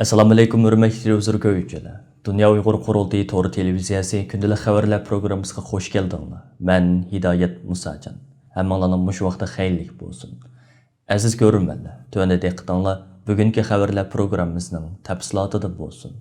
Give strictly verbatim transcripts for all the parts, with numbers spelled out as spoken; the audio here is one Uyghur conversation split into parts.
ئەسسالامۇئەلەيكۇم، ھۆرمەتلىك تېلېۋىزور كۆرگۈچىلەر. دۇنيا ئۇيغۇر قۇرۇلتىيى تور تېلېۋىزىيەسى كۈندىلىك خەۋەرلەر پروگراممىسىغا خوش كەلدىڭلار. مەن ھىدايەت مۇساجان. ھەممىڭلارنىڭ مۇشۇ ۋاقتى خەيرلىك بولسۇن. ئەزىز كۆرۈرمەنلەر، تۆۋەندە دىققىتىڭلار بۈگۈنكى خەۋەرلەر پروگراممىسىنىڭ تەپسىلاتىدا بولسۇن.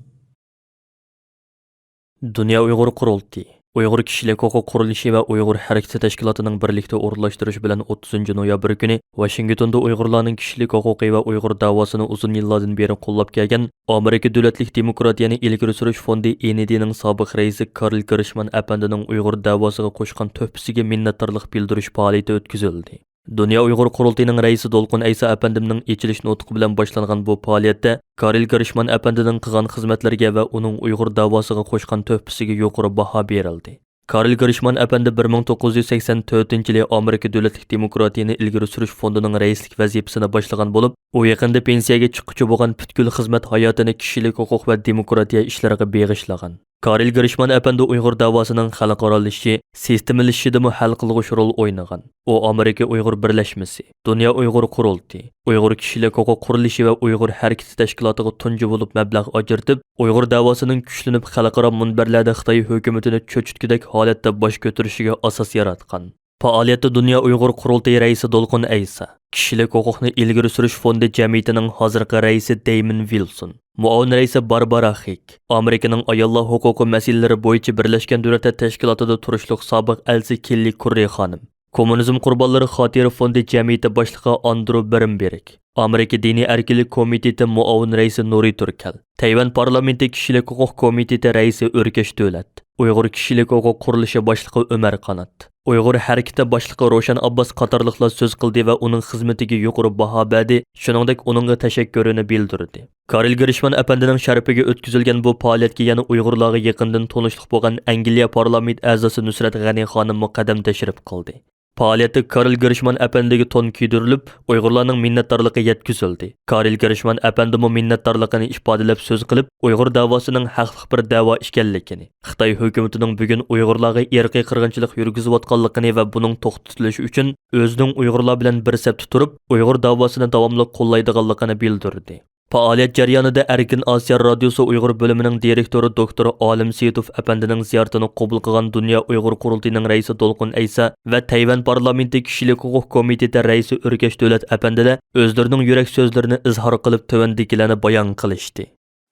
دۇنيا ئۇيغۇر قۇرۇلتىيى، ئۇيغۇر كىشىلىك ھوقۇق قۇرۇلۇشى ۋە ئۇيغۇر ھەرىكىتى تەشكىلاتىنىڭ بىرلىكتە ئورۇنلاشتۇرۇشى بىلەن ئوتتۇزىنچى نويابىر كۈنى ۋاشىنگتوندا ئۇيغۇرلارنىڭ كىشىلىك ھوقۇقى ۋە ئۇيغۇر داۋاسىنى ئۇزۇن يىللاردىن بېرى قوللاپ كەلگەن ئامېرىكا دۆلەتلىك دېموكراتىيەنى ئىلگىرى سۈرۈش فوندى ئېن ئى دىنىڭ سابىق رەئىسى كارل گىرشمان ئەپەندىنىڭ ئۇيغۇر دەۋاسىغا قوشقان تۆھپىسىگە مىننەتدارلىق بىلدۈرۈش پائالىيىتى ئۆتكۈزۈلدى. دۇنيا ئۇيغۇر قۇرۇلتىيىنىڭ رەئىسى دولقۇن ئەيسا ئەپەندىمنىڭ ئېچىلىش نۇتقى بىلەن باشلانغان بۇ پائالىيەتتە كارل گىرشمان ئەپەندىنىڭ قىلغان خىزمەتلىرىگە ۋە ئۇنىڭ ئۇيغۇر داۋاسىغا قوشقان تۆھپىسىگە يۇقىرى باھا بېرىلدى. كارل گىرشمان ئەپەندى بىر مىڭ توققۇز يۈز سەكسەن تۆتىنچى يىلى ئامېرىكا دۆلەتلىك دېموكراتىيىنى ئىلگىرى سۈرۈش فوندىنىڭ رەئىسلىك ۋەزىپىسىنى باشلىغان بولۇپ، ئۇ يېقىندا پېنسىيەگە چىققۇچە بولغان پۈتكۈل خىزمەت ھاياتىنى كىشىلىك ھوقۇق ۋە دېموكراتىيە ئىشلىرىغا بېغىشلىغان. كارل گىرشمان ئەپەندى ئۇيغۇر داۋاسىنىڭ خەلقئارالىشىشى، سىستېمىلىشىشىدىمۇ ھەل قىلغۇچ رول ئوينىغان. ئۇ ئامېرىكا ئۇيغۇر بىرلەشمىسى، دۇنيا ئۇيغۇر قۇرۇلتىيى، ئۇيغۇر كىشىلىك ھوقۇق قۇرۇلۇشى ۋە ئۇيغۇر ھەرىكىتى تەشكىلاتىغا تۇنجى بولۇپ مەبلەغ ئاجرىتىپ، ئۇيغۇر داۋاسىنىڭ كۈچلىنىپ خەلقئارا مۇنبەرلەردە خىتاي ھۆكۈمىتىنى چۆچۈتكۈدەك ھالەتتە باش كۆتۈرۈشىگە ئاساس ياراتقان. پائالىيەتتە دۇنيا ئۇيغۇر قۇرۇلتىيى رەئىسى دولقۇن ئەيسا، كىشىلىك ھوقۇقنى ئىلگىرى سۈرۈش فوندى جەمئىيىتىنىڭ ھازىرقى رەئىسى دەيمىن ۋىلسون، مۇئاۋىن رەئىسى باربارا خىك، ئامېرىكىنىڭ ئاياللار ھوقۇقى مەسىلىلىرى بويىچە بىرلەشكەن دۆلەتلەر تەشكىلاتىدا تۇرۇشلۇق سابىق ئەلچىسى كېللى كۇررى خانىم، كوممۇنىزم قۇربانلىرى خاتىرە فوندى جەمئىيىتى باشلىقى ئاندرو بىرنبېرگ، ئامېرىكا دىنىي ئەركىنلىك كومىتېتى مۇئاۋىن رەئىسى نۇرى تۈركەل، تەيۋەن پارلامېنتى كىشىلىك ھوقۇق كومىتېتى رەئىسى ئۆركەش دۆلەت، ئۇيغۇر كىشىلىك ھوقۇق قۇرۇلۇشى باشلىقى ئۆمەر قانات، ئۇيغۇر ھەرىكىتى باشلىقى روشەن ئابباس قاتارلىقلار سۆز قىلدى ۋە ئۇنىڭ خىزمىتىگە يۇقىرى باھا بەردى، شۇنىڭدەك ئۇنىڭغا تەشەككۈرىنى بىلدۈردى. كارل گىرشمان ئەپەندىنىڭ شەرىپىگە ئۆتكۈزۈلگەن بۇ پائالىيەتكە يەنە ئۇيغۇرلارغا يېقىندىن تونۇشلۇق بولغان ئەنگلىيە پارلامېنت ئەزاسى نۇسرەت غەنى خانىممۇ قەدەم تەشرىپ قىلدى. پائالىيەتتە كارل گىرشمان ئەپەندىگە تون كىيدۈرۈلۈپ، ئۇيغۇرلارنىڭ مىننەتدارلىقى يەتكۈزۈلدى. كارل گىرشمان ئەپەندىمۇ مىننەتدارلىقىنى ئىپادىلەپ سۆز قىلىپ، ئۇيغۇر داۋاسىنىڭ ھەقلىق بىر دەۋا ئىكەنلىكىنى، خىتاي ھۆكۈمىتىنىڭ بۈگۈن ئۇيغۇرلارغا ئىرقىي قىرغىنچىلىق يۈرگۈزۈۋاتقانلىقىنى ۋە بۇنىڭ توختىتىلىشى ئۈچۈن ئۆزىنىڭ ئۇيغۇرلار بىلەن بىر سەپتە تۇرۇپ، ئۇيغۇر داۋاسىنى داۋاملىق قوللايدىغانلىقىنى بىلدۈردى. پائالىيەت جەريانىدا ئەركىن ئاسىيا رادىيوسى ئۇيغۇر بۆلۈمىنىڭ دىرېكتورى دوكتور ئالىم سېيىتوف ئەپەندىنىڭ زىيارىتىنى قوبۇل قىلغان دۇنيا ئۇيغۇر قۇرۇلتىيىنىڭ رەئىسى دولقۇن ئەيسا ۋە تەيۋەن پارلامېنتى كىشىلىك ھوقۇق كومىتېتى رەئىسى ئۆركەش دۆلەت ئەپەندىلەر ئۆزلىرىنىڭ يۈرەك سۆزلىرىنى ئىزھار قىلىپ، تۆۋەندىكىلەرنى بايان قىلىشتى.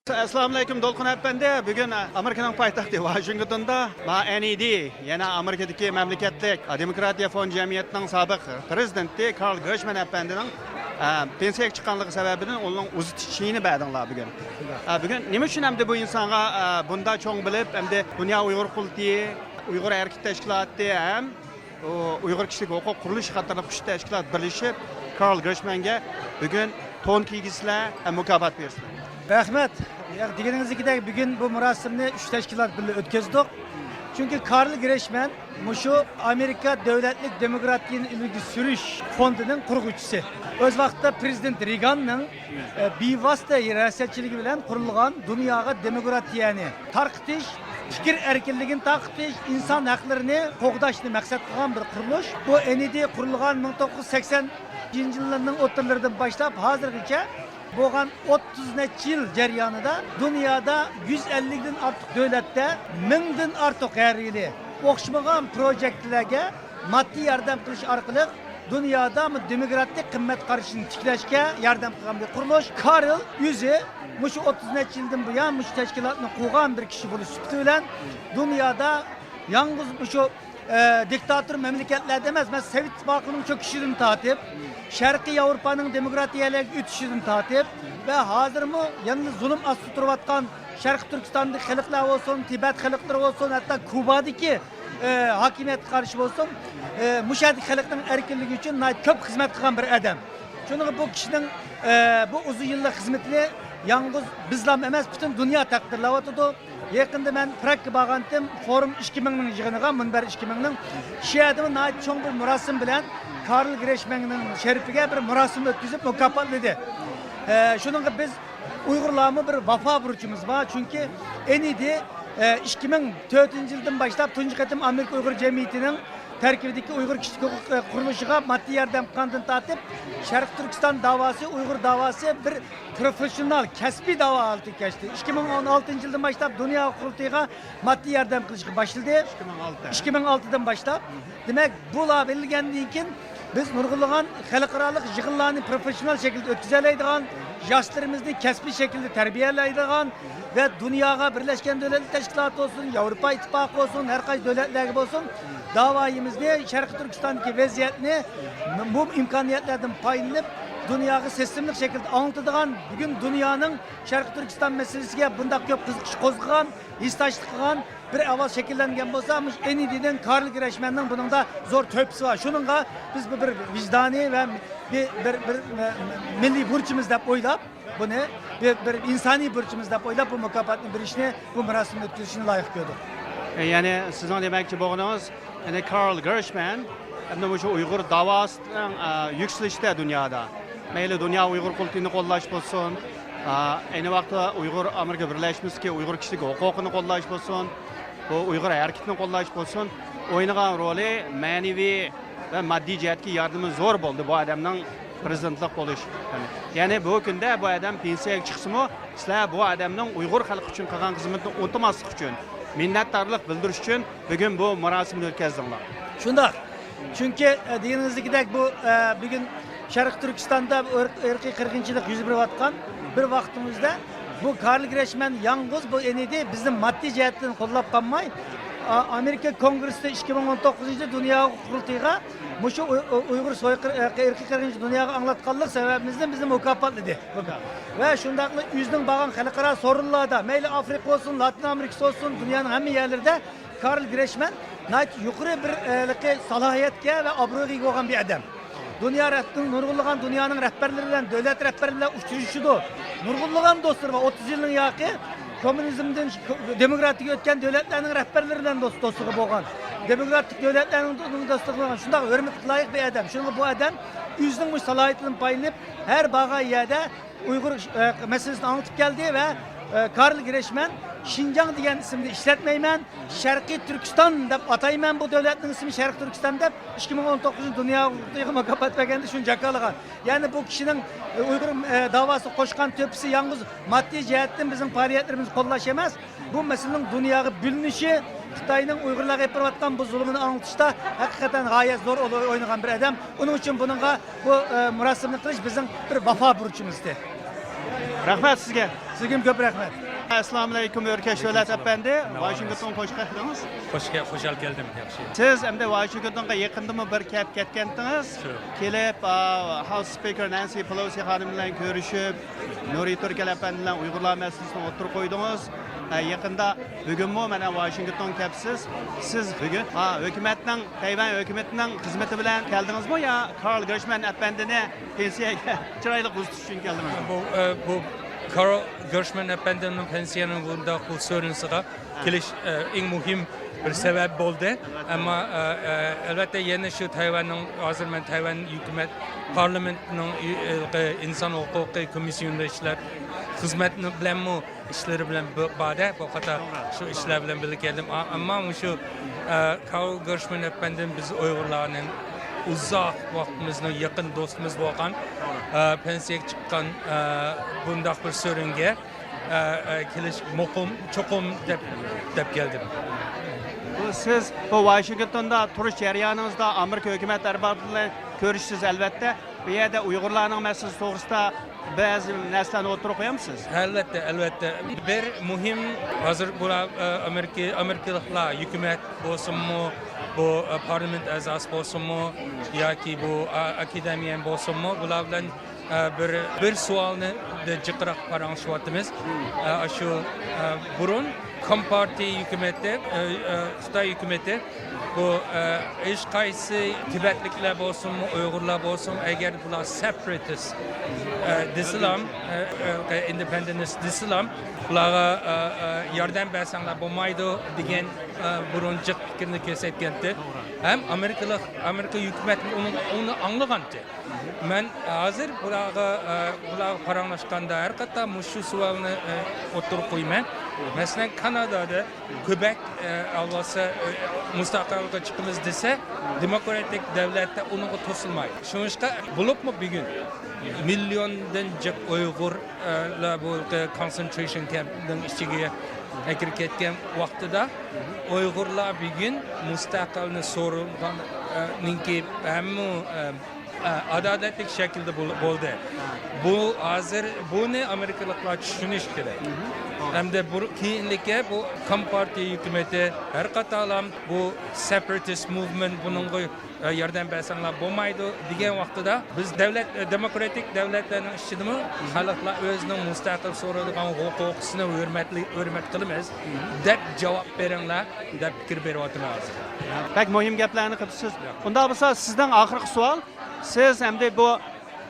ئەسسالامۇئەلەيكۇم، دولقۇن ئەپەندى. بۈگۈن ئامېرىكىنىڭ پايتەختى ۋاشىنگتوندا ما ئەن ئى دى، يەنە ئامېرىكىدىكى مەملىكەتلىك دېموكراتىيە فوند جەمئىيىتىنىڭ سابىق پىرېزىدېنتى كارل گىرشمان ئەپەندىنىڭ، ئە، پېنسىيەگە چىققانلىقى سەۋەبىدىن ئۇنىڭ ئۇزىتىش چېيىنى بەردىڭلار بۈگۈن. ئە، بۈگۈن نېمە ئۈچۈن ئەمدى بۇ ئىنسانغا، ئە، بۇنداق چوڭ بىلىپ، ئەمدى دۇنيا ئۇيغۇر قۇرۇلتىيى، ئۇيغۇر ھەرىكىتى تەشكىلاتى ھەم ئۇ ئۇيغۇر كىشىلىك ھوقۇق قۇرۇلۇشى قاتارلىق ئۈچ تەشكىلات بىرلىشىپ، كارل گىرشمانگە بۈگۈن تون كىيگۈزسىلەر ھەم مۇكاپات بېرىسىلەر. رەھمەت. يا، دېگىنىڭىزدەك بۈگۈن بۇ مۇراسىمنى ئۈچ تەشكىلات بىللە ئۆتكۈزدۇق. چۈنكى كارل گىرشمان مۇشۇ ئامېرىكا دۆلەتلىك دېموكراتىيىنى ئىلگىرى سۈرۈش فوندىنىڭ قۇرغۇچىسى. ئۆز ۋاقتىدا پىرېزىدېنت رېگاننىڭ، ئە، بىۋاسىتە رىياسەتچىلىكى بىلەن قۇرۇلغان دۇنياغا دېموكراتىيەنى تارقىتىش، پىكىر ئەركىنلىكىنى تارقىتىش، ئىنسان ھەقلىرىنى قوغداشنى مەقسەت قىلغان بىر قۇرۇلۇش. بۇ ئەن ئى دى قۇرۇلغان مىڭ توققۇز يۈز سەكسەن يىللارنىڭ ئوتتۇرىلىرىدىن باشلاپ ھازىرغىچە بولغان ئوتتۇز نەچچە يىل جەريانىدا دۇنيادا يۈز ئەللىكتىن ئارتۇق دۆلەتتە مىڭدىن ئارتۇق ھەر يىلى ئوخشىمىغان پروژېكتلەرگە ماددىي ياردەم قىلىش ئارقىلىق دۇنيادا دېموكراتىك قىممەت قارىشىنى تىكلەشكە ياردەم قىلغان بىر قۇرۇلۇش. كارل ئۆزى مۇشۇ ئوتتۇز نەچچە يىلدىن بۇيان مۇشۇ تەشكىلاتنى قۇرغان بىر كىشى بولۇش سۈپىتى بىلەن دۇنيادا يالغۇز مۇشۇ، ئە، دىكتاتور مەملىكەتلەردە ئەمەس، مەسىلەن، سوۋېت ئىتتىپاقىنىڭ چۆكۈشىدىن تارتىپ، شەرقىي ياۋروپانىڭ دېموكراتىيەلەرگە ئۆتۈشىدىن تارتىپ ۋە ھازىرمۇ يەنىلا زۇلۇم ئاستىدا تۇرۇۋاتقان شەرقىي تۈركىستاندىكى خەلقلەر بولسۇن، تىبەت خەلقلىرى بولسۇن، ھەتتا كۇبادىكى، ئە، ھاكىمىيەتكە قارشى بولسۇن، ئە، مۇشۇ يەردىكى خەلقنىڭ ئەركىنلىكى ئۈچۈن ناھايىتى كۆپ خىزمەت قىلغان بىر ئادەم. شۇنىڭغا بۇ كىشىنىڭ، ئە، بۇ ئۇزۇن يىللىق خىزمىتىنى يالغۇز بىزلام ئەمەس، پۈتۈن دۇنيا تەقدىرلەۋاتىدۇ. يېقىندا مەن پراگغا بارغانتىم، فورۇم ئىككى مىڭنىڭ يىغىنىغا، مۇنبەر ئىككى مىڭنىڭ. شۇ يەردىمۇ ناھايىتى چوڭ بىر مۇراسىم بىلەن كارل گرېشماننىڭ شەرىپىگە بىر مۇراسىم ئۆتكۈزۈپ مۇكاپاتلىدى. ئە، شۇنىڭغا بىز ئۇيغۇرلارمۇ بىر ۋاپا بۇرچىمىز بار. چۈنكى ئەن ئى دى، ئە، ئىككى مىڭ تۆتىنچى يىلدىن باشلاپ تۇنجى قېتىم ئامېرىكا ئۇيغۇر جەمئىيىتىنىڭ تەركىبىدىكى ئۇيغۇر كىشىلىك ھوقۇق، ئە، قۇرۇلۇشىغا ماددىي ياردەم قىلغاندىن تارتىپ، شەرقىي تۈركىستان داۋاسى، ئۇيغۇر داۋاسى بىر پروفېسسىونال، كەسپىي داۋا ھالىتىگە كەچتى. ئىككى مىڭ ئون ئالتىنچى يىلدىن باشلاپ دۇنيا قۇرۇلتىيىغا ماددىي ياردەم قىلىشقا باشلىدى. ئىككى مىڭ ئالتە. ئىككى مىڭ ئالتىدىن باشلاپ. دېمەك، بۇلار بىلگەندىن كېيىن بىز نۇرغۇنلىغان خەلقئارالىق يىغىنلارنى پروفېسسىونال شەكىلدە ئۆتكۈزەلەيدىغان، ياشلىرىمىزنى كەسپىي شەكىلدە تەربىيەلەيدىغان ۋە دۇنياغا بىرلەشكەن دۆلەتلەر تەشكىلاتى بولسۇن، ياۋروپا ئىتتىپاقى بولسۇن، ھەر قايسى دۆلەتلەرگە بولسۇن، داۋايىمىزنى، شەرقىي تۈركىستاندىكى ۋەزىيەتنى بۇ ئىمكانىيەتلەردىن پايدىلىنىپ، دۇنياغا سىستېمىلىق شەكىلدە ئاڭلىتىدىغان، بۈگۈن دۇنيانىڭ شەرقىي تۈركىستان مەسىلىسىگە بۇنداق كۆپ قىزىقىش قوزغىغان، ھېسداشلىق قىلغان بىر ئەھۋال شەكىللەنگەن بولسا، مۇشۇ ئېنىدىدىن كارل گرېشمەننىڭ بۇنىڭدا زور تۆھپىسى بار. شۇنىڭغا بىز بۇ بىر ۋىجدانىي ۋە بىر، بىر، بىر، مىللىي بۇرچىمىز دەپ ئويلاپ، بۇنى بىر، بىر ئىنسانىي بۇرچىمىز دەپ ئويلاپ، بۇ مۇكاپاتنى بېرىشنى، بۇ مۇراسىمنى ئۆتكۈزۈشنى لايىق كۆردۇق. يەنى سىزنىڭ دېمەكچى بولغىنىڭىز، يەنى كارل گېرشمەن ئەمدى مۇشۇ ئۇيغۇر داۋاسىنىڭ، ئە، يۈكسىلىشىدە دۇنيادا، مەيلى دۇنيا ئۇيغۇر قۇرۇلتىيىنى قوللاش بولسۇن، ئە، ئەينى ۋاقىتتا ئۇيغۇر ئامېرىكا بىرلەشمىسىدىكى ئۇيغۇر كىشىلىك ھوقۇقىنى قوللاش بولسۇن، بۇ ئۇيغۇر ھەرىكىتىنى قوللاش بولسۇن، ئوينىغان رولى مەنىۋى ۋە ماددىي جەھەتتىكى ياردىمى زور بولدى بۇ ئادەمنىڭ پرېزىدېنتلىق بولۇش. يەنى بۇ كۈندە بۇ ئادەم پېنسىيەگە چىقسىمۇ، سىلەر بۇ ئادەمنىڭ ئۇيغۇر خەلقى ئۈچۈن قىلغان خىزمىتىنى ئۇنتۇماسلىق ئۈچۈن، مىننەتدارلىق بىلدۈرۈش ئۈچۈن بۈگۈن بۇ مۇراسىمنى ئۆتكۈزدۈڭلار. شۇنداق. چۈنكى، ئە، دېگىنىڭىزدىكىدەك بۇ، ئە، بۈگۈن شەرقىي تۈركىستاندا ئىرق-، ئىرقىي قىرغىنچىلىق يۈز بېرىۋاتقان بىر ۋاقتىمىزدا بۇ كارل گرېشمەن يالغۇز بۇ ئېنىدى بىزنى ماددىي جەھەتتىن قوللاپ قالماي، ئا-، ئامېرىكا كونگرېسسى ئىككى مىڭ ئون توققۇزىنچى دۇنيا قۇرۇلتىيىغا مۇشۇ ئۇ-، ئۇ-، ئۇيغۇر سويقىر-، ئە، ئىرقىي قىرغىنچىلىقىنى دۇنياغا ئاڭلاتقانلىق سەۋەبىمىزدىن بىزنى مۇكاپاتلىدى. ۋە شۇنداقلا ئۆزىنىڭ بارغان خەلقئارا سورۇنلاردا، مەيلى ئافرىقا بولسۇن، لاتىن ئامېرىكىسى بولسۇن، دۇنيانىڭ ھەممە يەرلىرىدە كارل گرېشمەن ناھايىتى يۇقىرى بىر، ئە، ھېلىقى سالاھىيەتكە ۋە ئابرۇيغا ئىگە بولغان بىر ئادەم. دۇنيا رەھبىرىنىڭ نۇرغۇنلىغان دۇنيانىڭ رەھبەرلىرى بىلەن، دۆلەت رەھبەرلىرى بىلەن ئۇچرىشىدۇ. نۇرغۇنلىغان دوستلىرى بار. ئوتتۇز يىلنىڭ ياقى كوممۇنىزمدىن دېموكراتىيىگە ئۆتكەن دۆلەتلەرنىڭ رەھبەرلىرى بىلەن دوست، دوستلۇقى بولغان. دېموكراتىك دۆلەتلەرنىڭ دوستلۇقى بولغان. شۇنداق ھۆرمەتكە لايىق بىر ئادەم. شۇڭا بۇ ئادەم ئۆزىنىڭ مۇشۇ سالاھىيىتىدىن پايدىلىنىپ، ھەر بارغان يەردە ئۇيغۇر، ئە، مەسىلىسىنى ئاڭلىتىپ كەلدى ۋە، ئە، كارل گرېشمەن شىنجاڭ دېگەن ئىسىمنى ئىشلەتمەيمەن، شەرقىي تۈركىستان دەپ ئاتايمەن بۇ دۆلەتنىڭ ئىسمى شەرقىي تۈركىستان دەپ ئىككى مىڭ ئون توققۇزىنچى دۇنيا ھوقۇقىغا مۇكاپات بەرگەندە شۇنى جاكارلىغان. يەنى بۇ كىشىنىڭ، ئە، ئۇيغۇر، ئە، داۋاسىغا قوشقان تۆھپىسى يالغۇز ماددىي جەھەتتىن بىزنىڭ پائالىيەتلىرىمىزنى قوللاش ئەمەس، بۇ مەسىلىنىڭ دۇنياغا بىلىنىشى، خىتاينىڭ ئۇيغۇرلارغا ئېلىپ بېرىۋاتقان بۇ زۇلۇمىنى ئاڭلىتىشتا ھەقىقەتەن غايەت زور رول ئوينىغان بىر ئادەم. ئۇنىڭ ئۈچۈن بۇنىڭغا بۇ، ئە، مۇراسىمنى قىلىش بىزنىڭ بىر ۋاپا بۇرچىمىز ئىدى. رەھمەت سىزگە. سىزگىمۇ كۆپ رەھمەت. ئەسسالامۇئەلەيكۇم ئۆركەش دۆلەت ئەپەندى. ۋاشىنگتون خوش كەلدىڭىز. خوش كەل-، خۇشال كەلدىم، ياخشى. سىز ئەمدى ۋاشىنگتونغا يېقىندىمۇ بىر كەپ كەتكەنتىڭىز. شۇ. كېلىپ، ئا، ھاۋس سپىكېر نانسى پېلوسى خانىم بىلەن كۆرۈشۈپ، نۇرى تۈركەل ئەپەندى بىلەن ئۇيغۇرلار مەسىلىسىنى ئوتتۇرىغا قويدىڭىز. ئە، يېقىندا بۈگۈنمۇ مانا ۋاشىنگتون كەپسىز. سىز بۈگۈن، ئا، ھۆكۈمەتنىڭ، تەيۋەن ھۆكۈمىتىنىڭ خىزمىتى بىلەن كەلدىڭىزمۇ يا كارل گېرشمەن ئەپەندىنى پېنسىيەگە چىرايلىق ئۇزىتىش ئۈچۈن كەلدىڭىزمۇ؟ بۇ، ئە، بۇ كارل گېرشمەن ئەپەندىنىڭ پېنسىيەنىڭ بۇنداق بۇ سورۇنىسىغا كېلىش، ئە، ئەڭ مۇھىم بىر سەۋەب بولدى. ئەلۋەتتە. ئەمما، ئە، ئە، ئەلۋەتتە يەنە شۇ تەيۋەننىڭ، ھازىر مەن تەيۋەن ھۆكۈمەت پارلامېنتىنىڭ ئى-، ئى-، ئىنسان ھوقۇقى كومىسسىيونىدا ئىشلەپ، خىزمەت بىلەنمۇ ئىشلىرى بىلەن ب-، بار-دە، بۇ قاتار شۇ ئىشلار بىلەن بىللە كەلدىم. ئا-، ئەمما مۇشۇ، ئە، كارل گېرشمەن ئەپەندىم بىز ئۇيغۇرلارنىڭ ئۇزاق ۋاقتىمىزنىڭ يېقىن دوستىمىز بولغان، ئە، پېنسىيەگە چىققان، ئە، بۇنداق بىر سورۇنغا، ئە، ئە، كېلىش مۇقىم، چوقۇم دەپ، دەپ كەلدىم. بۇ سىز بۇ ۋاشىنگتوندا تۇرۇش جەريانىڭىزدا ئامېرىكا ھۆكۈمەت ئەربابى بىلەن كۆرۈشىسىز، ئەلۋەتتە. بۇ يەردە ئۇيغۇرلارنىڭ مەسىلىسى توغرىسىدا بەزى نەرسىلەرنى ئوتتۇرىغا قويامسىز؟ ئەلۋەتتە، ئەلۋەتتە. بىر مۇھىم، ھازىر بۇلار، ئە، ئامېرىكا، ئامېرىكىلىقلار، ھۆكۈمەت بولسۇنمۇ، بۇ، ئە، پارلامېنت ئەزاسى بولسۇنمۇ ياكى بۇ، ئە، ئاكادېمىيەن بولسۇنمۇ، بۇلار بىلەن، ئە، بىر، بىر سوئالنى جىقراق پاراڭلىشىۋاتىمىز. ئە، شۇ، ئە، بۇرۇن كومپارتىيە ھۆكۈمىتى، ئە، ئە، خىتاي ھۆكۈمىتى بۇ، ئە، ھېچقايسى تىبەتلىكلەر بولسۇنمۇ، ئۇيغۇرلار بولسۇن، ئەگەر بۇلار سېپاراتىست، ئە، دېسىلام، ئە، ئە، ئىندېپېندېنتىست دېسىلام، بۇلارغا، ئە، ئە، ياردەم بەرسەڭلار بولمايدۇ دېگەن، ئە، بۇرۇن جىق پىكىرنى كۆرسەتكەنتى. ھەم ئامېرىكىلىق، ئامېرىكا ھۆكۈمەت ئۇنىڭ، ئۇنى ئاڭلىغانتى. مەن ھازىر بۇلارغا، ئە، بۇلارغا پاراڭلاشقاندا ھەر قېتىم مۇشۇ سوئالنى، ئە، ئوتتۇرىغا قويىمەن. مەسىلەن، كانادادا كوبەك، ئە، ئاۋۋالسا، ئە، مۇستەقىلگە چىقىمىز دېسە، دېموكراتىك دۆلەتتە ئۇنىڭغا توسۇلمايدۇ. شۇڭلاشقا بولۇپمۇ بۈگۈن مىليوندىن جىق ئۇيغۇرلار بۇ كونسېنترېيشن كەمپنىڭ ئىچىگە ئەكىرىپ كەتكەن ۋاقتىدا، ئۇيغۇرلار بۈگۈن مۇستەقىلنى سورىغاننىڭكى ھەممە، ئە، ئادالەتلىك شەكىلدە بول-، بولدى. بۇ ھازىر بۇنى ئامېرىكىلىقلار چۈشىنىشى كېرەك. ھەمدە بۇ كېيىنلىككە بۇ كومپارتىيە ھۆكۈمىتى ھەر قاتارلام بۇ سېپاراتىست موۋمېنت بۇنىڭغا، ئە، ياردەم بەرسەڭلار بولمايدۇ دېگەن ۋاقتىدا، بىز دۆلەت، ئە، دېموكراتىك دۆلەتلەرنىڭ ئىچىدىمۇ خەلقلەر ئۆزىنىڭ مۇستەقىل سورىدىغان ھوقۇقىنى ھۆرمەتلى-، ھۆرمەت قىلىمىز دەپ جاۋاب بېرىڭلار دەپ پىكىر بېرىۋاتىمەن ھازىر. بەك مۇھىم گەپلەرنى قىپسىز. ئۇنداق بولسا، سىزدىن ئاخىرقى سوئال. سىز ئەمدى بۇ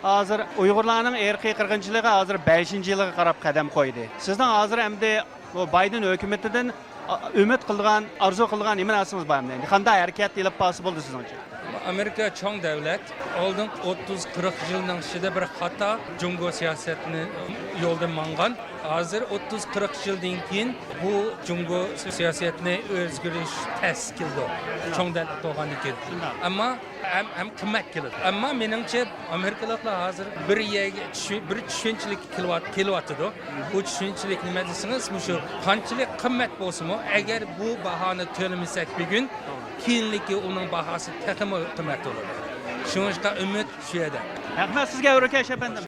ھازىر ئۇيغۇرلارنىڭ ئىرقىي قىرغىنچىلىقى ھازىر بەشىنچى يىلىغا قاراپ قەدەم قويدى. سىزنىڭ ھازىر ئەمدى بۇ بايدېن ھۆكۈمىتىدىن، ئا، ئۈمىد قىلىدىغان، ئارزۇ قىلىدىغان نېمە نەرسىڭىز بار ئەمدى؟ قانداق ھەرىكەت ئېلىپ بارسا بولدى سىزنىڭچە؟ ئامېرىكا چوڭ دۆلەت. ئالدىنقى ئوتتۇز قىرىق يىلنىڭ ئىچىدە بىر خاتا جۇڭگو سىياسەتنى يولدا ماڭغان. ھازىر ئوتتۇز قىرىق يىلدىن كېيىن بۇ جۇڭگو سىياسەتنى ئۆزگىرىش تەس كېلىدۇ. چوڭ دۆلەت بولغاندىن كېيىن. ئەمما ھەم، ھەم قىممەت كېلىدۇ. ئەمما مېنىڭچە، ئامېرىكىلىقلار ھازىر بىر يەرگە چۈشۈ-، بىر چۈشەنچىلىككە كېلىۋات-، كېلىۋاتىدۇ. بۇ چۈشەنچىلىك نېمە دېسىڭىز، مۇشۇ قانچىلىك قىممەت بولسىمۇ، ئەگەر بۇ باھانى تۆلىمىسەك بۈگۈن، كېيىنلىكى ئۇنىڭ باھاسى تېخىمۇ قىممەت بولىدۇ. شۇڭلاشقا ئۈمىد شۇ يەردە. رەھمەت سىزگە، ئۆركەش ئەپەندىم.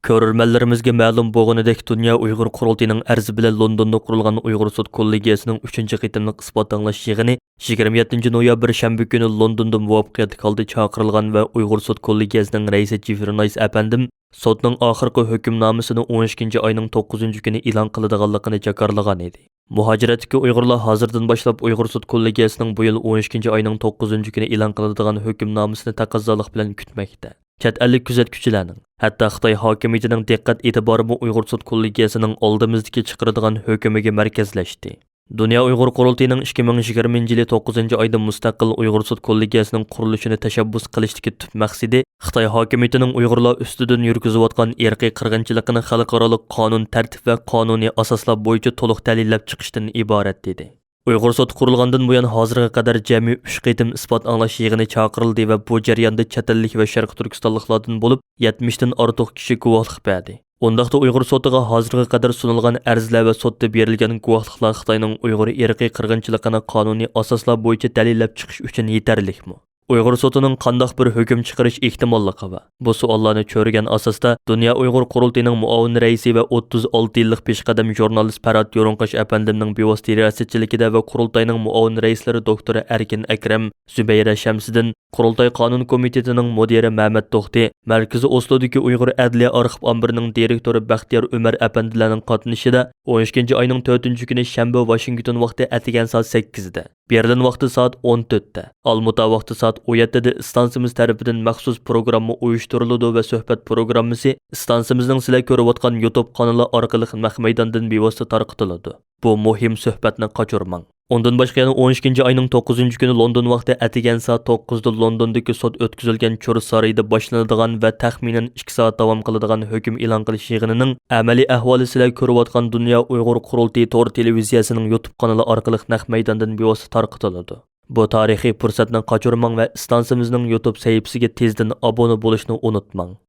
كۆرۈرمەنلىرىمىزگە مەلۇم بولغىنىدەك، دۇنيا ئۇيغۇر قۇرۇلتىيىنىڭ ئەرزى بىلەن لوندوندا قۇرۇلغان ئۇيغۇر سوت كوللېگىيەسىنىڭ ئۈچىنچى قېتىملىق ئىسپات ئاڭلاش يىغىنى يىگىرمە يەتتىنچى نويابىر شەنبە كۈنى لوندوندا مۇۋەپپەقىيەتلىك ھالدا چاقىرىلغان ۋە ئۇيغۇر سوت كوللېگىيەسىنىڭ رەئىسى جېفرى نايس ئەپەندىم سوتنىڭ ئاخىرقى ھۆكۈمنامىسىنى ئون ئىككىنچى ئاينىڭ توققۇزىنچى كۈنى ئېلان قىلىدىغانلىقىنى جاكارلىغان ئىدى. مۇھاجىرەتتىكى ئۇيغۇرلار ھازىردىن باشلاپ ئۇيغۇر سوت كوللېگىيەسىنىڭ بۇ يىل ئون ئىككىنچى ئاينىڭ توققۇزىنچى كۈنى ئېلان قىلىدىغان ھۆكۈمنامىسىنى تەقەززالىق بىلەن كۈتمەكتە. چەت ئەللىك كۆزەتكۈچىلەرنىڭ، ھەتتا خىتاي ھاكىمىيىتىنىڭ دىققەت ئېتىبارىمۇ ئۇيغۇر سوت كوللېگىيەسىنىڭ ئالدىمىزدىكى چىقىرىدىغان ھۆكۈمىگە مەركەزلەشتى. دۇنيا ئۇيغۇر قۇرۇلتىيىنىڭ ئىككى مىڭ يىگىرمىنچى يىلى توققۇزىنچى ئايدا مۇستەقىل ئۇيغۇر سوت كوللېگىيەسىنىڭ قۇرۇلۇشىنى تەشەببۇس قىلىشتىكى تۈپ مەقسىتى خىتاي ھاكىمىيىتىنىڭ ئۇيغۇرلار ئۈستىدىن يۈرگۈزۈۋاتقان ئىرقىي قىرغىنچىلىقىنى خەلقئارالىق قانۇن تەرتىپ ۋە قانۇنىي ئاساسلار بويىچە تولۇق دەلىللەپ چىقىشتىن ئىبارەت، دېدى. ئۇيغۇر سوتى قۇرۇلغاندىن بۇيان ھازىرغا قەدەر جەمئىي ئۈچ قېتىم ئىسپات ئاڭلاش يىغىنى چاقىرىلدى ۋە بۇ جەرياندا چەت ئەللىك ۋە شەرقىي تۈركىستانلىقلاردىن بولۇپ يەتمىشتىن ئارتۇق كىشى گۇۋاھلىق بەردى. ئۇنداقتا ئۇيغۇر سوتىغا ھازىرغا قەدەر سۇنۇلغان ئەرزلەر ۋە سوتتا بېرىلگەن گۇۋاھلىقلار خىتاينىڭ ئۇيغۇر ئىرقىي قىرغىنچىلىقىنى قانۇنىي ئاساسلار بويىچە دەلىللەپ چىقىش ئۈچۈن يېتەرلىكمۇ؟ ئۇيغۇر سوتىنىڭ قانداق بىر ھۆكۈم چىقىرىش ئېھتىماللىقى بار؟ بۇ سوئاللارنى چۆرىگەن ئاساستا، دۇنيا ئۇيغۇر قۇرۇلتىيىنىڭ مۇئاۋىن رەئىسى ۋە ئوتتۇز ئالتە يىللىق پېشقەدەم ژۇرنالىست پەرھات يورۇنقاش ئەپەندىمنىڭ بىۋاسىتە رىياسەتچىلىكىدە ۋە قۇرۇلتاينىڭ مۇئاۋىن رەئىسلىرى دوكتور ئەركىن ئەكرەم، زۇبەيرە شەمسىدىن، قۇرۇلتاي قانۇن كومىتېتىنىڭ مۇدىرى مەمەت توختى، مەركىزىي ئوسلودىكى ئۇيغۇر ئەدلىيە ئارخىپ ئامبىرىنىڭ دىرېكتورى بەختىيار ئۆمەر ئەپەندىلەرنىڭ قاتنىشىشىدا ئون ئىككىنچى ئاينىڭ تۆتىنچى كۈنى شەنبە ۋاشىنگتون ۋاقتى ئەتىگەن سائەت سەككىزدە، بېرلىن ۋاقتى سائەت ئون تۆتتە، ئالمۇتا ۋاقتى سائەت ئون يەتتىدە ئىستانسىمىز تەرىپىدىن مەخسۇس پروگرامما ئۇيۇشتۇرۇلىدۇ ۋە سۆھبەت پروگراممىسى ئىستانسىمىزنىڭ سىلەر كۆرۈۋاتقان يۇتۇب قانىلى ئارقىلىق نەق مەيداندىن بىۋاسىتە تارقىتىلىدۇ. بۇ مۇھىم سۆھبەتنى قاچۇرماڭ. ئۇندىن باشقا يەنە ئون ئىككىنچى ئاينىڭ توققۇزىنچى كۈنى لوندون ۋاقتى ئەتىگەن سائەت توققۇزدا لوندوندىكى سوت ئۆتكۈزۈلگەن چۇر سارىيىدا باشلىنىدىغان ۋە تەخمىنەن ئىككى سائەت داۋام قىلىدىغان ھۆكۈم ئېلان قىلىش يىغىنىنىڭ ئەمەلىي ئەھۋالى سىلەر كۆرۈۋاتقان دۇنيا ئۇيغۇر قۇرۇلتىيى تور تېلېۋىزىيەسىنىڭ يۇتۇب قانىلى ئارقىلىق نەق مەيداندىن بىۋاسىتە تارقىتىلىدۇ. بۇ تارىخىي پۇرسەتنى قاچۇرماڭ ۋە ئىستانسىمىزنىڭ يۇتۇب سەھىپىسىگە تېزدىن ئابۇنە بولۇشنى ئۇنتۇماڭ.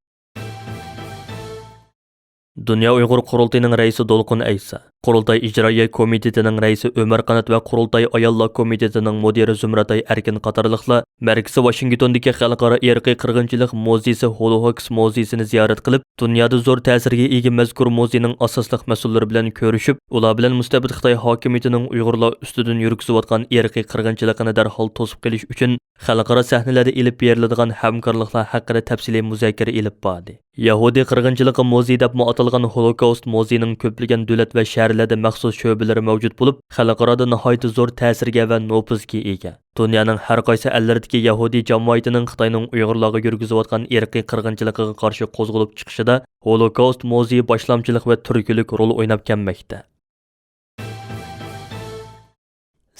دۇنيا ئۇيغۇر قۇرۇلتىيىنىڭ رەئىسى دولقۇن ئەيسا، قۇرۇلتاي ئىجرائىيە كومىتېتىنىڭ رەئىسى ئۆمەر قانات ۋە قۇرۇلتاي ئاياللار كومىتېتىنىڭ مۇدىرى زۇمرەتئاي ئەركىن قاتارلىقلار مەركىزى ۋاشىنگتوندىكى خەلقئارا ئىرقىي قىرغىنچىلىق مۇزېيسى ھولوكوست مۇزېيسىنى زىيارەت قىلىپ، دۇنيادا زور تەسىرگە ئىگە مەزكۇر مۇزېينىڭ ئاساسلىق مەسئۇللىرى بىلەن كۆرۈشۈپ، ئۇلار بىلەن مۇستەبىت خىتاي ھاكىمىيىتىنىڭ ئۇيغۇرلار ئۈستىدىن يۈرگۈزۈۋاتقان ئىرقىي قىرغىنچىلىقىنى دەرھال توسۇپ قېلىش ئۈچۈن خەلقئارا سەھنىلەردە ئېلىپ بېرىلىدىغان ھەمكارلىقلار ھەققىدە تەپسىلىي مۇزاكىرە ئېلىپ باردى. يەھۇدىي قىرغىنچىلىقى مۇزېيى دەپمۇ ئاتالغان ھولوكاۋست مۇزېيىنىڭ كۆپلىگەن دۆلەت ۋە شەھەرلەردە مەخسۇس شۆبىلىرى مەۋجۇت بولۇپ، خەلقئارادا ناھايىتى زور تەسىرگە ۋە نوپۇزغا ئىگە. دۇنيانىڭ ھەر قايسى ئەللىرىدىكى يەھۇدىي جامائىتىنىڭ خىتاينىڭ ئۇيغۇرلارغا يۈرگۈزۈۋاتقان ئىرقىي قىرغىنچىلىقىغا قارشى قوزغىلىپ چىقىشىدا ھولوكاۋست مۇزېيى باشلامچىلىق ۋە تۈرتكىلىك رول ئويناپ كەلمەكتە.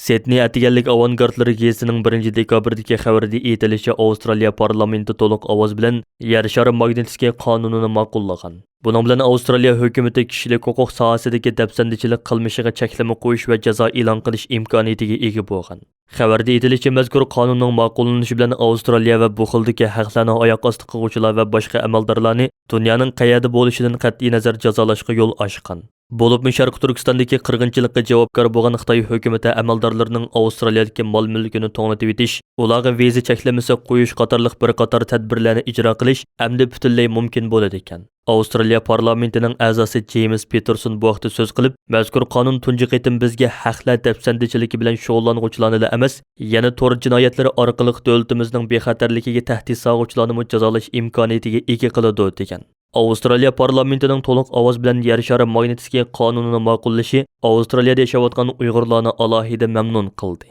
سىدنېي ئەتىگەنلىك ئاۋانگارتلىرى گېزىتىنىڭ بىرىنچى دېكابىردىكى خەۋىرىدە ئېيتىلىشىچە، ئاۋسترالىيە پارلامېنتى تولۇق ئاۋاز بىلەن يەر شارى ماگنىتسكىي قانۇنىنى ماقۇللىغان. بۇنىڭ بىلەن ئاۋسترالىيە ھۆكۈمىتى كىشىلىك ھوقۇق ساھەسىدىكى دەپسەندىچىلىك قىلمىشىغا چەكلىمە قويۇش ۋە جازا ئېلان قىلىش ئىمكانىيىتىگە ئىگە بولغان. خەۋەردە ئېيتىلىشىچە، مەزكۇر قانۇننىڭ ماقۇللىنىشى بىلەن ئاۋسترالىيە ۋە بۇ خىلدىكى ھەقلەرنى ئاياق ئاستى قىلغۇچىلار ۋە باشقا ئەمەلدارلارنى دۇنيانىڭ قەيەردە بولۇشىدىن قەتئىينەزەر جازالاشقا يول ئاچقان. بولۇپمۇ شەرقىي تۈركىستاندىكى قىرغىنچىلىققا جاۋابكار بولغان خىتاي ھۆكۈمىتى ئەمەلدارلىرىنىڭ ئاۋسترالىيەدىكى مال مۈلكىنى توڭلىتىۋېتىش، ئۇلارغا ۋىزا چەكلىمىسى قويۇش قاتارلىق بىر قاتار تەدبىرلەرنى ئىجرا قىلىش ئەمدى پۈتۈنلەي مۇمكىن بولىدىكەن. ئاۋسترالىيە پارلامېنتىنىڭ ئەزاسى جېيمىس پېتېرسون بۇ ھەقتە سۆز قىلىپ، مەزكۇر قانۇن تۇنجى قېتىم بىزگە ھەقلەر دەپسەندىچىلىكى بىلەن شۇغۇللانغۇچىلارنىلا ئەمەس، يەنە تور جىنايەتلىرى ئارقىلىق دۆلىتىمىزنىڭ بىخەتەرلىكىگە تەھدىت سالغۇچىلارنىمۇ جازالاش ئىمكانىيىتىگە ئىگە قىلىدۇ، دېگەن. ئاۋسترالىيە پارلامېنتىنىڭ تولۇق ئاۋاز بىلەن يەر شارى ماگنىتسكىي قانۇنىنى ماقۇللىشى ئاۋسترالىيەدە ياشاۋاتقان ئۇيغۇرلارنى ئالاھىدە مەمنۇن قىلدى.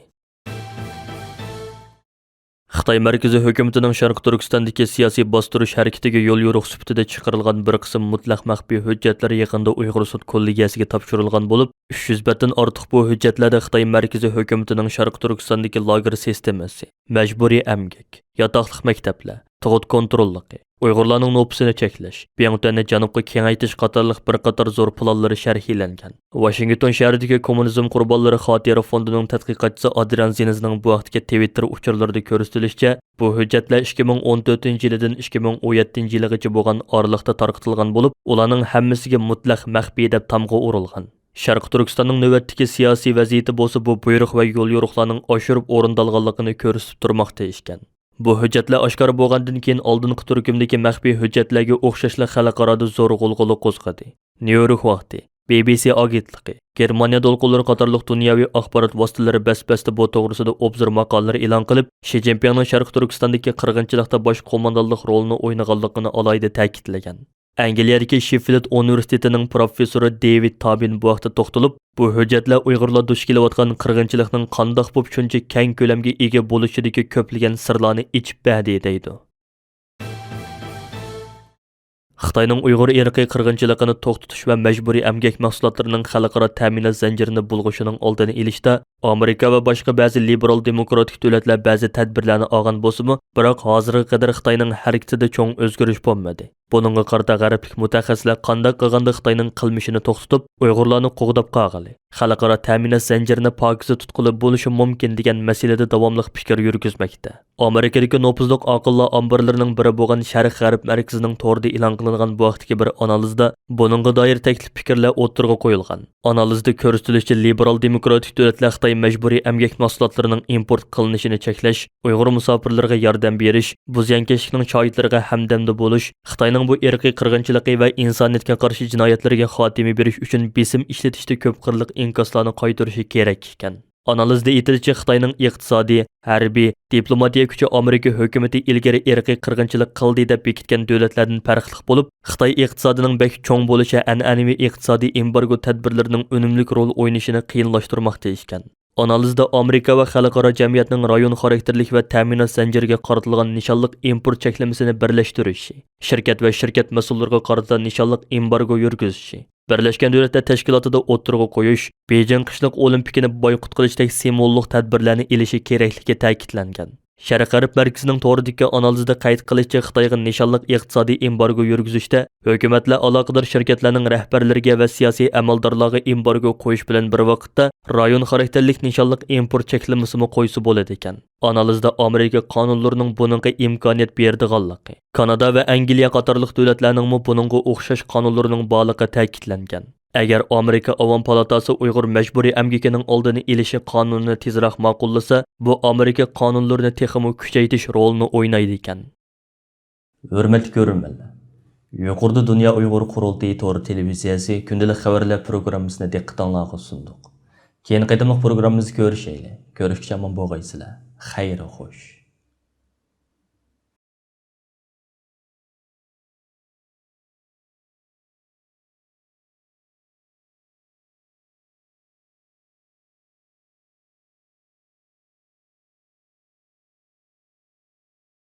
خىتاي مەركىزىي ھۆكۈمىتىنىڭ شەرقىي تۈركىستاندىكى سىياسىي باستۇرۇش ھەرىكىتىگە يول يورۇق سۈپىتىدە چىقىرىلغان بىر قىسىم مۇتلەق مەخپىي ھۆججەتلەر يېقىندا ئۇيغۇر سوت كوللېگىيەسىگە تاپشۇرۇلغان بولۇپ، ئۈچ يۈز بەتتىن ئارتۇق بۇ ھۆججەتلەردە خىتاي مەركىزىي ھۆكۈمىتىنىڭ شەرقىي تۈركىستاندىكى لاگېر سىستېمىسى، مەجبۇرىي ئەمگەك، ياتاقلىق مەكتەپلەر، تۇغۇت كونتروللۇقى، ئۇيغۇرلارنىڭ نوپۇسىنى چەكلەش، بىڭتۈەننى جەنۇبقا كېڭەيتىش قاتارلىق بىر قاتار زور پىلانلىرى شەرھلەنگەن. ۋاشىنگتون شەھىرىدىكى كوممۇنىزم قۇربانلىرى خاتىرە فوندىنىڭ تەتقىقاتچىسى ئادرىيان زىنزنىڭ بۇ ھەقتىكى تىۋىتتېر ئۇچۇرلىرىدا كۆرسىتىلىشىچە، بۇ ھۆججەتلەر ئىككى مىڭ ئون تۆتىنچى يىلىدىن ئىككى مىڭ ئون يەتتىنچى يىلىغىچە بولغان ئارىلىقتا تارقىتىلغان بولۇپ، ئۇلارنىڭ ھەممىسىگە مۇتلەق مەخپىي دەپ تامغا ئۇرۇلغان. شەرقىي تۈركىستاننىڭ نۆۋەتتىكى سىياسىي ۋەزىيىتى بولسا بۇ بۇيرۇق ۋە يوليورۇقلارنىڭ ئاشۇرۇپ ئورۇندالغانلىقىنى كۆرسىتىپ تۇرماقتا ئىكەن. بۇ ھۆججەتلەر ئاشكارا بولغاندىن كېيىن، ئالدىنقى تۈركۈمدىكى مەخپىي ھۆججەتلەرگە ئوخشاشلا خەلقئارادا زور غۇلغۇلا قوزغىدى. نيۇ يورك ۋاقتى، بى بى سى ئاگېنتلىقى، گېرمانىيە دولقۇنلىرى قاتارلىق دۇنياۋى ئاخبارات ۋاسىتىلىرى بەس-بەستە بۇ توغرىسىدا ئوبزور ماقالىلىرى ئېلان قىلىپ، شى جىنپىڭنىڭ شەرقىي تۈركىستاندىكى قىرغىنچىلىقتا باش قوماندانلىق رولىنى ئوينىغانلىقىنى ئالاھىدە تەكىتلىگەن. ئەنگلىيەدىكى شېففىلد ئۇنىۋېرسىتېتىنىڭ پروفېسسورى دېۋىد تابىن بۇ ھەقتە توختىلىپ، بۇ ھۆججەتلەر ئۇيغۇرلار دۇچ كېلىۋاتقان قىرغىنچىلىقنىڭ قانداق بولۇپ شۇنچە كەڭ كۆلەمگە ئىگە بولۇشىدىكى كۆپلىگەن سىرلارنى ئېچىپ بەردى، دەيدۇ. خىتاينىڭ ئۇيغۇر ئىرقىي قىرغىنچىلىقىنى توختىتىش ۋە مەجبۇرىي ئەمگەك مەھسۇلاتلىرىنىڭ خەلقئارا تەمىنات زەنجىرىنى بۇلغىشىنىڭ ئالدىنى ئېلىشتا ئامېرىكا ۋە باشقا بەزى لىبېرال دېموكراتىك دۆلەتلەر بەزى تەدبىرلەرنى ئالغان بولسىمۇ، بىراق ھازىرغا قەدەر خىتاينىڭ ھەرىكىتىدە چوڭ ئۆزگىرىش بولمىدى. بۇنىڭغا قارىتا غەربلىك مۇتەخەسسىسلەر قانداق قىلغاندا خىتاينىڭ قىلمىشىنى توختىتىپ، ئۇيغۇرلارنى قوغداپ قالغىلى، خەلقئارا تەمىنات زەنجىرىنى پاكىزە تۇتقىلى بولۇشى مۇمكىن دېگەن مەسىلىدە داۋاملىق پىكىر يۈرگۈزمەكتە. ئامېرىكىدىكى نوپۇزلۇق ئاقىللار ئامبىرلىرىنىڭ بىرى بولغان شەرق غەرب مەركىزىنىڭ تورىدا ئېلان قىلىنغان بۇ ھەقتىكى بىر ئانالىزدا بۇنىڭغا دائىر تەكلىپ پىكىرلەر ئوتتۇرىغا قويۇلغان. ئانالىزدا كۆرسىتىلىشىچە، لىبېرال دېموكراتىك دۆلەتلەر خىتاي مەجبۇرىي ئەمگەك مەھسۇلاتلىرىنىڭ ئىمپورت قىلىنىشىنى چەكلەش، ئۇيغۇر مۇساپىرلىرىغا ياردەم بېرىش، بۇ زىيانكەشلىكنىڭ شاھىتلىرىغا ھەمدەمدە بولۇش، خىتاينىڭ بۇ ئىرقىي قىرغىنچىلىقى ۋە ئىنسانىيەتكە قارشى جىنايەتلىرىگە خاتىمە بېرىش ئۈچۈن بېسىم ئىشلىتىشتە كۆپ قىرلىق ئىنكاسلارنى قايتۇرۇشى كېرەك ئىكەن. ئانالىزدا ئېيتىلىشىچە، خىتاينىڭ ئىقتىسادىي، ھەربىي، دىپلوماتىيە كۈچى ئامېرىكا ھۆكۈمىتى ئىلگىرى ئىرقىي قىرغىنچىلىق قىلدى دەپ بېكىتكەن دۆلەتلەردىن پەرقلىق بولۇپ، خىتاي ئىقتىسادىنىڭ بەك چوڭ بولۇشى ئەنئەنىۋى ئىقتىسادىي ئېمبارگو تەدبىرلىرىنىڭ ئۈنۈملۈك رول ئوينىشىنى قىيىنلاشتۇرماقتا ئىكەن. ئانالىزدا ئامېرىكا ۋە خەلقئارا جەمئىيەتنىڭ رايون خاراكتېرلىك ۋە تەمىنات زەنجىرىگە قارىتىلغان نىشانلىق ئىمپورت چەكلىمىسىنى بىرلەشتۈرۈشى، شىركەت ۋە شىركەت مەسئۇللىرىغا قارىتا نىشانلىق ئېمبارگو يۈرگۈزۈشى، بىرلەشكەن دۆلەتلەر تەشكىلاتىدا ئوتتۇرىغا قويۇش، بېيجىڭ قىشلىق ئولىمپىكىنى بايقۇت قىلىشتەك سىمۋوللۇق تەدبىرلەرنى ئېلىشى كېرەكلىكى تەكىتلەنگەن. شەرق غەرب مەركىزىنىڭ تورىدىكى ئانالىزدا قەيت قىلىشىچە، خىتايغا نىشانلىق ئىقتىسادىي ئېمبارگو يۈرگۈزۈشتە ھۆكۈمەتلەر ئالاقىدار شىركەتلەرنىڭ رەھبەرلىرىگە ۋە سىياسىي ئەمەلدارلارغا ئېمبارگو قويۇش بىلەن بىر ۋاقىتتا، رايون خاراكتېرلىك نىشانلىق ئىمپورت چەكلىمىسىمۇ قويسا بولىدىكەن. ئانالىزدا ئامېرىكا قانۇنلىرىنىڭ بۇنىڭغا ئىمكانىيەت بېرىدىغانلىقى، كانادا ۋە ئەنگلىيە قاتارلىق دۆلەتلەرنىڭمۇ بۇنىڭغا ئوخشاش قانۇنلىرىنىڭ بارلىقى تەكىتلەنگەن. ئەگەر ئامېرىكا ئاۋام پالاتاسى ئۇيغۇر مەجبۇرىي ئەمگىكىنىڭ ئالدىنى ئېلىشى قانۇنىنى تېزرەك ماقۇللىسا، بۇ ئامېرىكا قانۇنلىرىنى تېخىمۇ كۈچەيتىش رولىنى ئوينايدىكەن. ھۆرمەتلىك كۆرۈرمەنلەر، يۇقىرىدا دۇنيا ئۇيغۇر قۇرۇلتىيى تور تېلېۋىزىيەسى كۈندىلىك خەۋەرلەر پروگراممىسىنى دىققىتىڭلارغا سۇندۇق. كېيىنكى قېتىملىق پروگراممىمىزدا كۆرۈشەيلى. كۆرۈشكىچە ئامان بولغايسىلەر. خەير خوش.